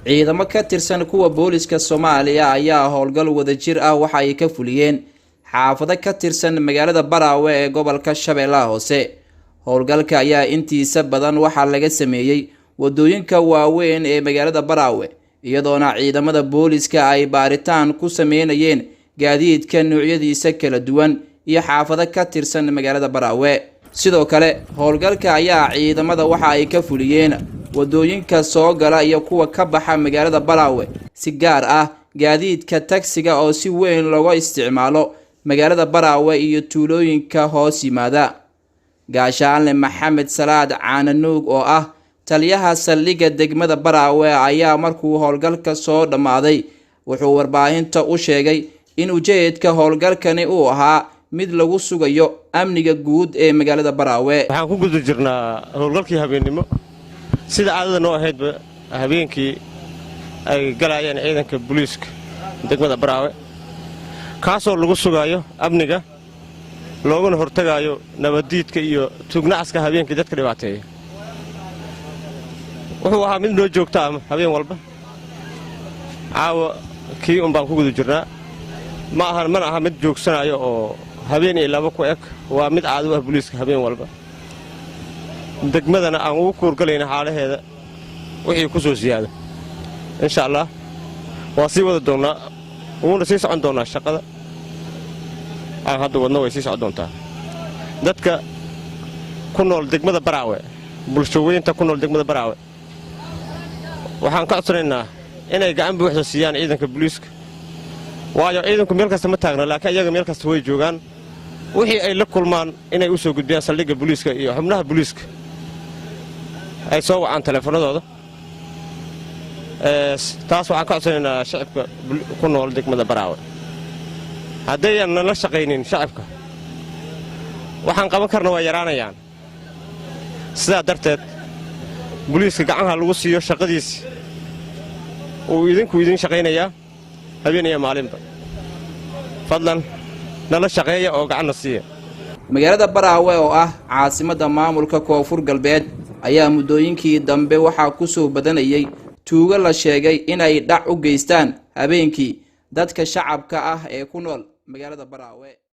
Ciidamo ka tirsan kuwa booliska Soomaaliya ayaa howlgal wadajir ah waxa ay ka fuliyeen xaafado ka tirsan magaalada Baraawe ee gobolka Shabeellaha Hoose. Howlgalka ayaa intiisa badan waxaa laga sameeyey wadooyinka waaweyn ee magaalada Baraawe, iyadoona ciidamada booliska ay baaritaan ku sameynayeen gaadiidka noocyadiisa kala duwan iyo xaafado ka tirsan magaalada Baraawe. Sidoo kale howlgalka ayaa ciidamada waxa ay ka fuliyeen wadooyinka soo gala iyo kuwa ka baxa magaalada Baraawe, si gaar ah gaadiidka tagsiga oo si weyn looga isticmaalo magaalada Baraawe iyo tuulooyinka hoos yimaada. Gaashaanle Maxamed Salaad Caananuug oo ah taliyaha saldhigga degmada Baraawe ayaa markuu howlgalka soo dhammaaday wuxuu warbaahinta u sheegay in ujeedka howlgalkani uu ahaa mid lagu sugayo amniga guud ee magaalada Baraawe. Waxaan ku guda jirnaa howlgalkii habeennimo, sida caadada noo ahaydba habeenkii ay galayeen ciidanka booliiska degmada Baraawe, kaasoo lagu sugaayo amniga looguna hortagaayo nabaddiidka iyo tuugnacaska habeenkii dadka dhibaateeya. Wuxuu ahaa mid noo joogta ama habeen walba. Caawa kii un baan ku guda jirnaa. Ma ahan, mana aha mid joogsanaayo oo habeen iyo laba ku eg. Waa mid caado u ah booliiska habeen walba, degmadana aan ugu kuurgalayna xaalaheeda wixii ku soo siyaado. Insha Allah waa sii wada doonnaa, wuuna sii socon doonnaa. Shaqada aan hadda wadno way sii socon doontaa. Dadka ku nool degmada Baraawe, bulshaweynta ku nool degmada Baraawe, waxaan ka codsanaynaa inay gacan buuxda siiyaan ciidanka booliiska, waayo ciidanku meel kasta ma taagna, laakiin iyaga meel kasta way joogaan. Wixii ay la kulmaan inay u soo gudbiyaan saldhigga booliiska iyo xubnaha booliiska, ay soo wacaan teleefanadooda. Taas waxaan ka codsanaynaa shacibka ku nool degmada Baraawe. Haddayan nala shaqaynin shacibka, waxaan qaban karna waa yaraanayaan. Sidaa darteed booliiska gacanha lagu siiyo shaqadiisi. Uu idinku idiin shaqaynayaa habeen iyo maalinba. Fadlan nala shaqeeya oo gacanna siiya. Magaalada Baraawe oo ah caasimadda maamulka Koonfur Galbeed ayaa muddooyinkii dambe waxaa ku soo badanayay tuugo la sheegay inay dhac u geystaan habeenkii dadka shacabka ah ee ku nool magaalada Baraawe.